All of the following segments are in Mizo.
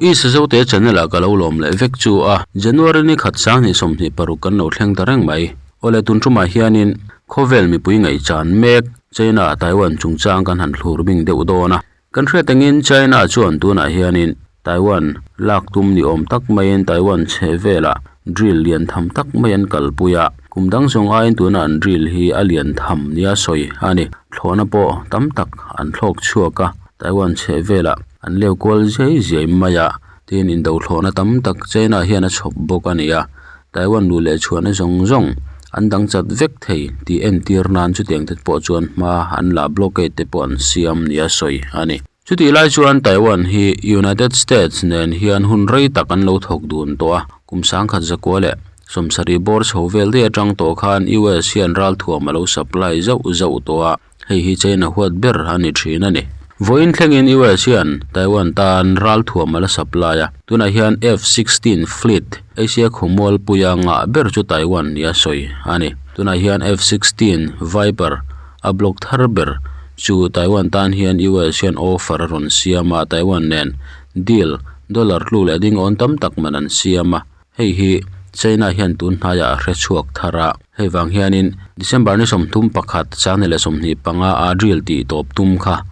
I Sazote channel ah ka lo lawm leh vek chu a. January ni khat sanghnih 26 kan lo thleng ta reng mai. Awle tun tumah hianin khawvel mipui ngaihchan mek China Taiwan chungchang kan han thlur bing deuh dawn a. Kan hriat angin China chuan tunah hianin Taiwan lak tum ni awm tak maiin Taiwan chhe velah drill lian tham tak mai an kalpui a. Kum dang zawng aiin tuna an drill hi a lian tham nia sawi a ni. Thlawhna pawh tam tak an thlawk chhuak a, Taiwan chhe velah an leu kual ziai ziai mai a, tin indo thlawhna tam tak China hian a chhawp bawk a ni a. Taiwan luh leh chhuahna zawng zawng an dang chat vek thei tih entir nan chutiang te pawh chuan hma an la blockade te pawh an siam nia sawi a ni. Chutih lai chuan Taiwan hi United States nen hian hun rei tak an lo thawk dun tawh a, kum sangkhat zakua leh sawmsarih bawr chho vel daih atang tawh khan US hian ralthuam a lo supply zauh zauh tawh a, hei hi China huat ber a ni thin a ni. Vawiin thlengin US hian Taiwan tan ralthuam a la supply a, tunah hian F-sixteen fleet Asia khawmualpuia ngah ber chu Taiwan nia sawi a ni. Tunah hian F-sixteen Viper a block thar ber chu Taiwan tan hian US hian offer a rawn siam a, Taiwan nen deal dollar tlu leh ding awn tam tak man an siam a, hei hi China hian tun hnaiah a hre chhuak thar a, hei vang hianin December ni 31 changni leh 25 a deal tih tawp tum kha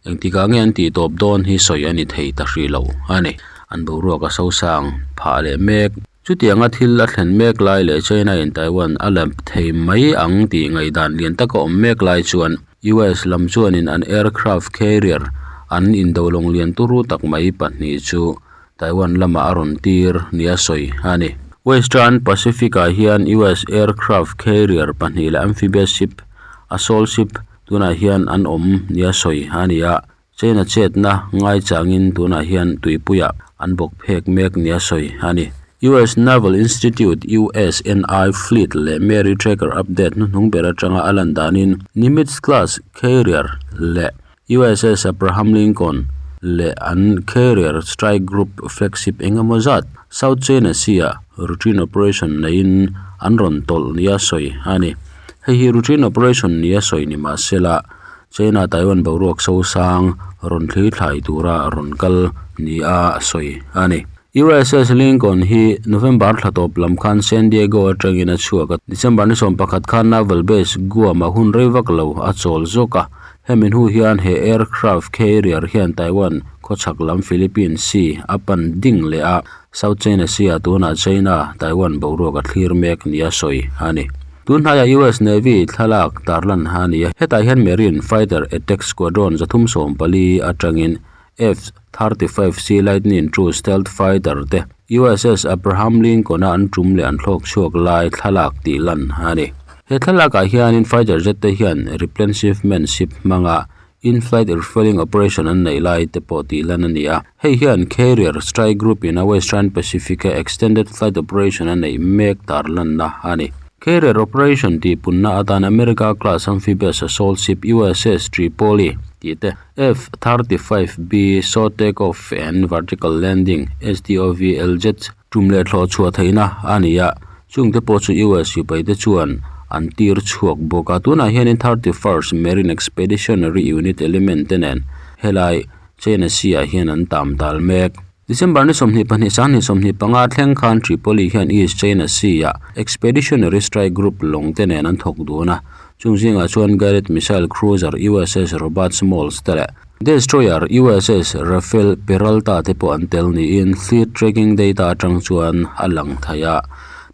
engtikah nge an tih tawp dawn hi sawi a ni thei ta hrih lo a ni. An boruak a sosang phah leh mek. Chutianga thil a thlen mek lai leh China in Taiwan a la thei mai ang tih ngaihdan lian taka awm mek lai chuan US lam chuanin an aircraft carrier an indolawng lian turu tak mai pahnih chu Taiwan lamah a rawn tir nia sawi a ni. Western Pacific-ah hian US aircraft carrier pahnih leh amphibious ship, assault ship, tunah hian an awm nia sawi a ni a. China chetna ngai changin tunah hian tuipuiah an bawk phek mek nia sawi a ni. US Naval Institute, USNI, Fleet leh Mary Tracker update hnuhnung ber atanga a lan danin Nimitz class carrier leh USS Abraham Lincoln leh an carrier strike group flagship eng emaw zat South China Sea-ah routine operation neiin an rawn tawlh nia sawi a ni. Hei hi routine operation nia sawi ni mahsela China Taiwan boruak sosang rawn thli thlai tura rawn kal nia sawi a ni. USS Lincoln hi November thla tawp lam khan San Diego atangin a chhuak a, December ni 11 khan Naval Base Guam a hun rei vak lo a chawl zawk a. Hemi hnu hian he aircraft carrier hian Taiwan khawchhak lam Philippines Sea a pan ding leh a, South China Sea-ah tunah China Taiwan boruak a thlir mek nia sawi a ni. Tun hnaiah US Navy thlalak tarlan a ni a, hetah hian Marine Fighter Attack Squadron 340 atangin F-35C Lightning II stealth fighter te USS Abraham Lincoln-a an tum leh an thlawk chhuak lai thlalak tih lan a ni. He thlalakah hianin fighter jet te hian replenishment ship hmanga In-flight refuelling operation an neih lai te pawh tih lan a ni a, hei hian Carrier Strike Group in a Western Pacific a extended flight operation a neih mek tarlanna a ni. Carrier operation tih punna atan America class amphibious assault ship USS Tripoli tih te, F-35B Short Takeoff and Vertical Landing, STOVL, jets tum leh thlawh chhuah theihna a ni a, chungte pawh chu US sipai te chuan an tir chhuak bawk a. Tunah hianin 31st Marine Expeditionary Unit element te nen helai China Sea ah hian an tam tal mek. December ni 22 sanghnih 25 thleng khan Tripoli hian East China Sea ah Expeditionary Strike Group lawng te nen an thawk dun a, Chung zingah chuan guided missile cruiser USS Robert Smalls te leh destroyer USS Rafael Peralta te pawh an tel niin fleet tracking data atang chuan a lang thei a.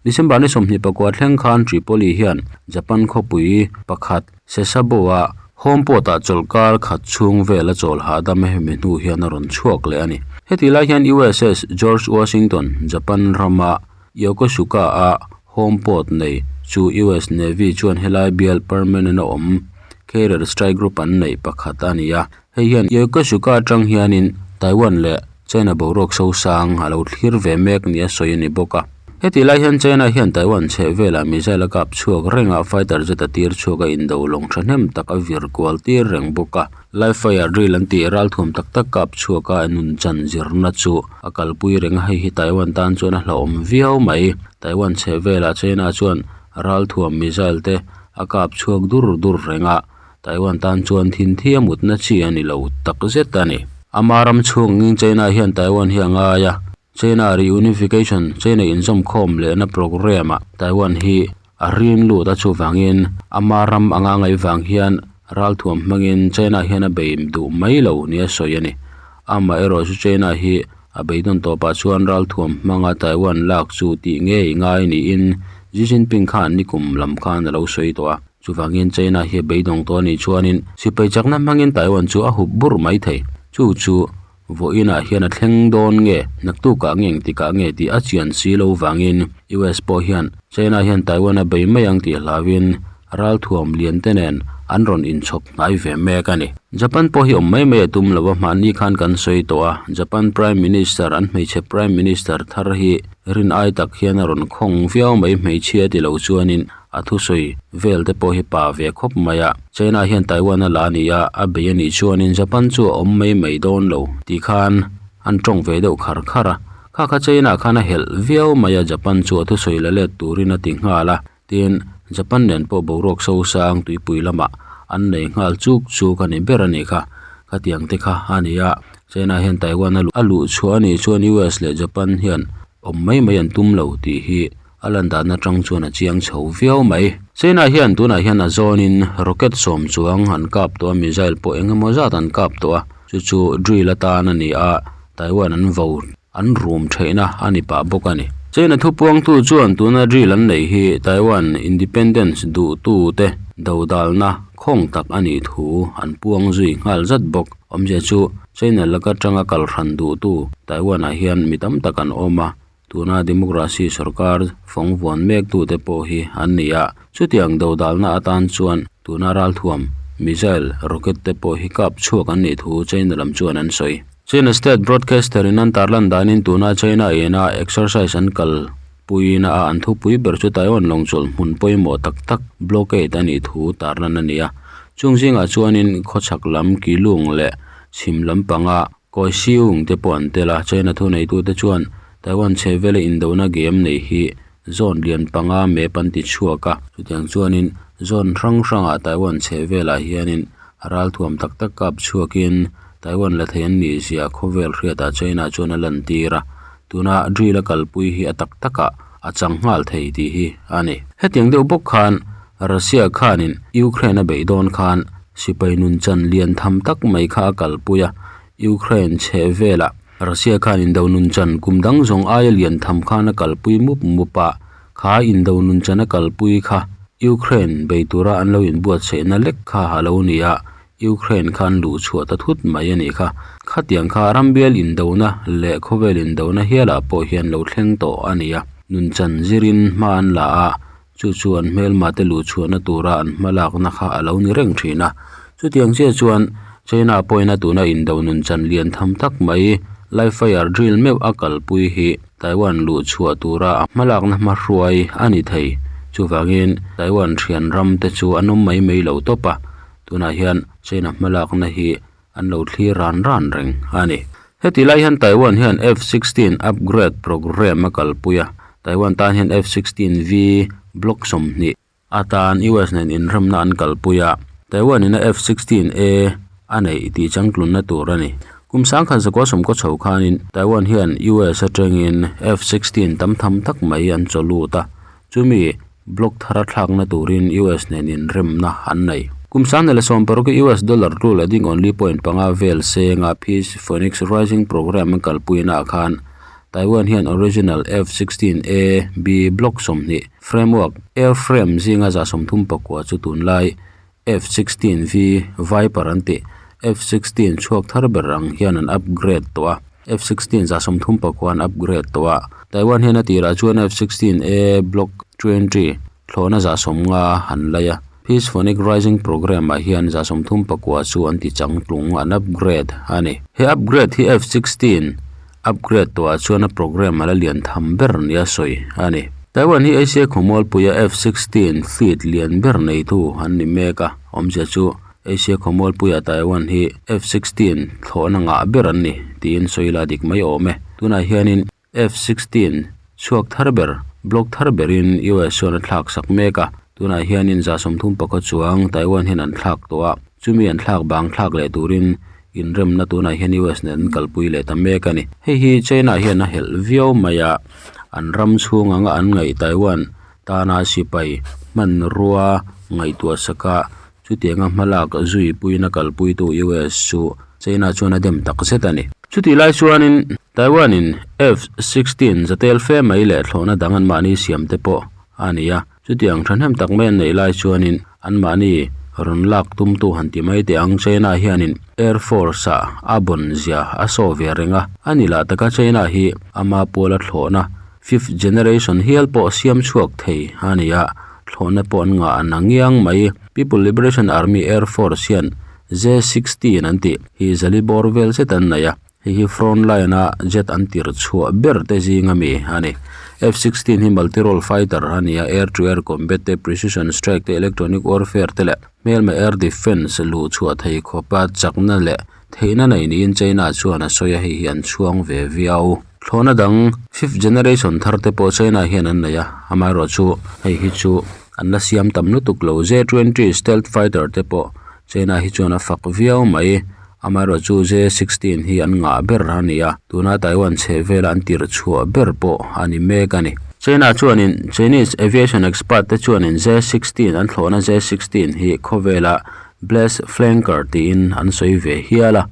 December ni 24 thleng khan Tripoli hian Japan khawpui pakhat Sasebo-a home port-ah chawlhkar khat chhung vel a chawl hahdam hemi hnu hian a rawn chhuak leh a ni. Hetih lai hian USS George Washington, Japan rama Yokosuka-a home port nei chu US Navy chuan helai bial permanent a awm carrier strike group an neih pakhat a ni a. Hei hian Yokosuka atang hianin Taiwan leh China boruak sosang a lo thlir ve mek nia sawi a ni bawk a. Hetih lai hian China hian Taiwan chheh velah missile a kap chhuak reng a, fighter jet a tir chhuak a indo lawng thahnem tak a vir kual tir reng bawk a. Live fire drill an tih ralthuam tak tak kap chhuak a nun chan zirna chu a kalpui reng a, hei hi Taiwan tan chuan a hlauhawm viau mai. Taiwan chheh velah China chuan ralthuam missile te a kap chhuak dur dur reng a, Taiwan tan chuan thin thi a mutna chi a ni lo tak zet a ni. Ama ram chhung angin China hian Taiwan hi a ngai a, China reunification, China inzawmkhawm lehna programme-ah Taiwan hi a rin lut a, chuvangin ama ram anga ngaih vang hian ralthuam hmangin China hian a bei duh mai lo nia sawi a ni. Amaherawh chu China hi a beidawn tawpah chuan ralthuam hmanga Taiwan lak chu tih ngei ngai niin Xi Jinping khan nikum lam khan a lo sawi tawh a. Chuvangin China hi a beidawng tawh a nih chuanin sipai chakna hmangin Taiwan chu a hup bur mai thei. Chu chu vawiinah hian a thleng dawn nge, naktukah nge engtikah nge tih a chian si lo vangin US pawh hian China hian Taiwan a bei mai ang tih hlauin ralthuam lian te nen an rawn inchhawp hnai ve mek a ni. Japan pawh hi awm mai mai a tum lo a, hmanni khan kan sawi tawh a, Japan Prime Minister an hmeichhe Prime Minister thar hi rin ai tak hian a rawn khawng viau mai hmeichhia ti lo chuanin a thusawi vel te pawh hi pa ve khawp mai a, China hian Taiwan a la a ni a, a bei a nih chuanin Japan chu a awm mai mai dawn lo tih khan an tawng ve deuh khar khar a, kha kha China khan a helh viau mai a, Japan chu a thusawi la let turin a ti nghal a. Tin, Japan nen pawh boruak sosang tuipui lamah an nei nghal chuk chuk a ni ber a nih kha. Khatiang te kha a ni a, China hian Taiwan a luh chhuah a nih chuan US leh Japan hian awm mai mai an tum lo tih hi a lan dan atang chuan a chiang chho viau mai. China hian tunah hian a zawnin rocket sawm chuang an kap tawh a, missile pawh eng emaw zat an kap tawh a, chu chu drill atan a ni a, Taiwan an vo an rum theihna a ni pah bawk a ni. China thupuangtu chuan tuna drill an neih hi Taiwan independence duhtute dodalna khawng tak a nih thu an puang zui nghal zat bawk. Awmzia chu China laka tanga kal hran duhtu Taiwan-ah hian mi tam tak an awm a, tuna democracy sorkar fawng vuan mektute pawh hi an ni a. Chutiang dodalna atan chuan tuna ralthuam, missile, rocket te pawh hi kap chhuak an nih thu China lam chuan an sawi. China state broadcaster in an tarlan danin tuna China ina exercise an kal puiin a an thupui ber chu Taiwan lawng chawlh hmun pawimawh tak tak blockade a nih thu tarlan a ni a. Chung zingah chuanin khawchhak lam Keelung leh chhim lampanga Kaohsiung te pawh an tel a. China thuneitute chuan Taiwan chhehvela indona game nei hi zone lian panga map an ti chhuak a. Chutiang chuanin zone hrang hrangah Taiwan chhehvelah hianin Ralthuam tak tak kap chhuakin Taiwan la thei an nih zia khawvel hriatah China chuan a lantir a, tuna drill a kalpui hi a tak takah a chang nghal thei tih hi a ni. Hetiang deuh bawk khan Russia khanin Ukraine a beih dawn khan sipai nunchan lian tham tak mai kha a kalpui a, Ukraine chheh velah Russia khan indo nunchan kum dang zawng aia lian tham khan a kalpui mup mup a, kha indo nunchan a kalpui kha Ukraine bei tura an lo inbuatsaihna lek kha a lo ni a, Ukraine kha an luh chhuah ta thut mai a nih kha. Khatiang kha rambial indona leh khawvel indona hialah pawh hian lo thleng tawh a ni a, nunchan zirin hma an la a, Chu chu an hmelmate luh chhuahna tura an hmalakna kha a lo ni reng thin a. Chutiang chiah chuan China pawhin a tuna indo nun chan lian tham tak mai live fire drill meuh a kalpui hi Taiwan luh chhuah tura a hmalakna hmahruai a ni thei. Chuvangin Taiwan thian ram te chu an awm mai mai lo tawp a, tunah hian China hmalakna hi an lo thlir ran ran reng a ni. Heti lai hian Taiwan hian F-16 upgrade programme a kalpui a, Taiwan tan hian F-16V Block 20 atan US nen inremna an kalpui a, Taiwan ina F-16A a neih tih changtlunna tur a ni. Kum sangkhat zakua sawmkaw chho khanin Taiwan hian US atangin F-16 tam tham tak mai an chaw lut a, Chumi block thara thlakna turin US nen inremna an nei. Kum sang leh 16 US dollar rule a ding only point panga vel senga Peace Phoenix Rising Program an kalpuina ah khan Taiwan hian original F-16 A B block 20 framework airframe zinga 34 chu tunlai F-16V Viper an tih F-16 chhuak thar ber ang hian an upgrade tawh a, F-16 34 an upgrade tawh a. Taiwan hian a tirah chuan F-16A Block 20 thlawhna 50 an lei a. Peace Phonic Rising Program ah hian 34 chu an ti changtlung an upgrade a ni. He upgrade hi F-16 upgrade tawhah chuan a program a la lian tham ber nia sawi a ni. Taiwan hi Asia khawmualpuia F-16 fleet lian ber neitu an ni mek a, awmzia chu Asia khawmualpuia Taiwan hi F-16 thlawhna ngah ber an ni tiin sawi la dik mai awm e. Tunah hianin F-16 chhuak thar ber, block thar berin US chuan a thlak sak mek a, tunah hianin 34 chuang Taiwan hian an thlak tawh a, chumi an thlak bang thlak leh turin. inremna tunah hian U S nen an kalpui leh ta mek a ni. Hei hi China hian a helh viau mai a, an ram chhung anga an ngaih Taiwan tana sipai hmanrua ngaihtuah sak a chutianga hmalak zui puiin a kalpuitu U S chu China chuan a dem tak zet a ni. Chutih lai chuanin Taiwan in F 16 zatel fe mai leh thlawhna dang anmahni siam te pawh a ni a. Chutiang thahnem tak mai an neih lai chuanin anmahni rawn lak tumtu han ti mai teh ang China hianin Air Force ah a bawn zia a saw ve reng a, a ni lah taka China hi ama puala thlawhna fifth generation hial pawh siam chhuak thei a ni a, thlawhna pawh an ngah a na ngiang mai. People Liberation Army Air Force hian J 16 an tih hi zali bawr vel zet an nei a. Hei hi front line a jet an tir chhuah ber te zing ami a ni. F 16 hi multi role fighter a ni a, air to air combat te, precision strike te, electronic warfare te leh hmelma air defence luh chhuah thei khawpa chakna leh theihna nei niin China chuan a sawi a, hei hi an chhuang ve viau. Thlawhna dang fifth generation thar te pawh China hian an nei a, amaherawhchu hei hi chu an la siam tam lutuk lo. J 20 stealth fighter te pawh China hi chuan a fak viau mai. Amaherawhchu J 16 hi an ngah ber a ni a, tuna Taiwan chheh vela an tirh chhuah ber pawh a ni mek a ni. China chuanin Chinese aviation expert te chuanin J 16 an thlawhna J 16 hi khawvela Bless Flanker tiin an sawi ve hial a.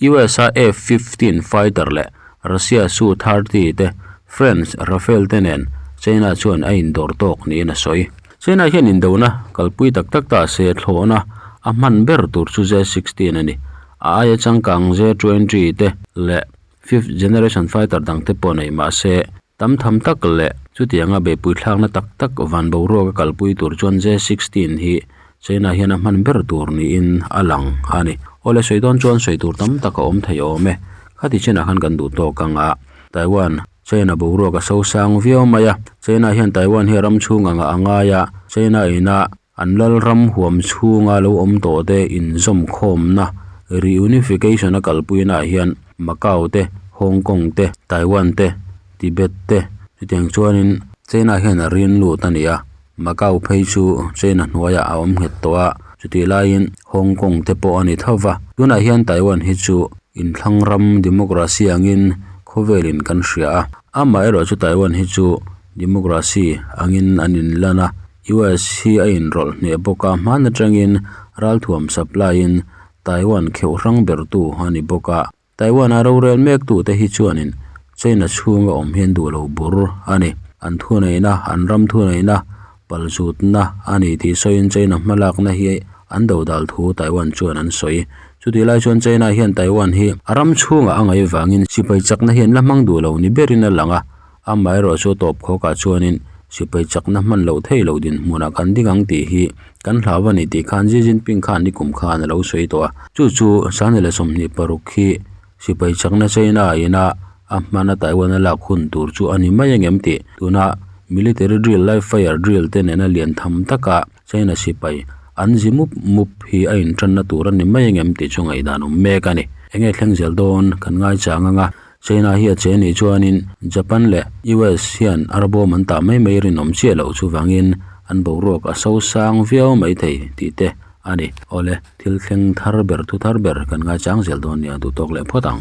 US a F 15 fighter leh Russia Su 30 te, French Rafale te nen China chuan a indawr tawk niin a sawi. China hian indona kalpui tak tak ta se thlawhna a hman ber tur chu J 16 a ni. A aia changkang J 20 te leh fifth generation fighter dang te pawh nei mah se tam tham tak leh chutianga beihpui thlakna tak tak van boruak a kalpui tur chuan J 16 hi China hian a hman ber tur niin a lang a ni. Awle sawi dawn chuan sawi tur tam tak a awm thei awm e. Khati chinah khan kan duh tawk ang a, Taiwan China boruak a sosang viau mai a, China hian Taiwan hi a ram chhung anga a ngai a, China ina an lal ram huam chhunga lo awm tawh te inzawm khawmna reunification a kalpuina ah hian Macau te, Hong Kong te, Taiwan te, Tibet te chutiang chuanin China hian a rin lut a ni a, Macau phei chu China hnuaiah a awm nghet tawh a, chutih laiin Hong Kong te pawh a ni tho va. Tunah hian Taiwan hi chu inthlang ram democracy angin khawvelin kan hria a, amaherawh chu Taiwan hi chu democracy angin an inlan a, US hi a inrawlh hneh bawk a, hman atangin ralthuam supply in Taiwan kheuh hrang bertu a ni bawk a. Taiwan-a rorel mektute hi chuanin China chhunga awm hian duh lo bur a ni. An thuneihna, an ram thuneihna palzutna a ni tih sawiin China hmalakna hi an dodal thu Taiwan chuan an sawi. Chutih lai chuan China hian Taiwan hi a ram chhungah a ngaih vangin sipai chakna hi an la hmang duh lo ni berin a lang a. Amaherawh chu tawp khawkah chuanin sipai chakna hman loh thei loh dinhmunah kan ding ang tih hi kan hlau a ni tih khan Xi Jinping khan nikum khan a lo sawi tawh a. Chu chu 2026 hi sipai chakna China ina a hmana Taiwan a lak hun tur chu a ni mai angem tih tuna military drill live fire drill te nena lian tham taka China sipai an zi mup mup hi a intanna tur a ni mai angem tih chu ngaihdan awm mek a ni. Enge thleng zel dawn kan ngaichang anga China hi a che nih chuanin Japan leh US hian arbawm an tah mai mai rinawm chiah loh chuvangin an boruak a so sang viau mai thei tih te a ni. Awle, thil thleng thar ber thu thar ber kan ngaichang zel dawn nia duh tawk leh phawt ang.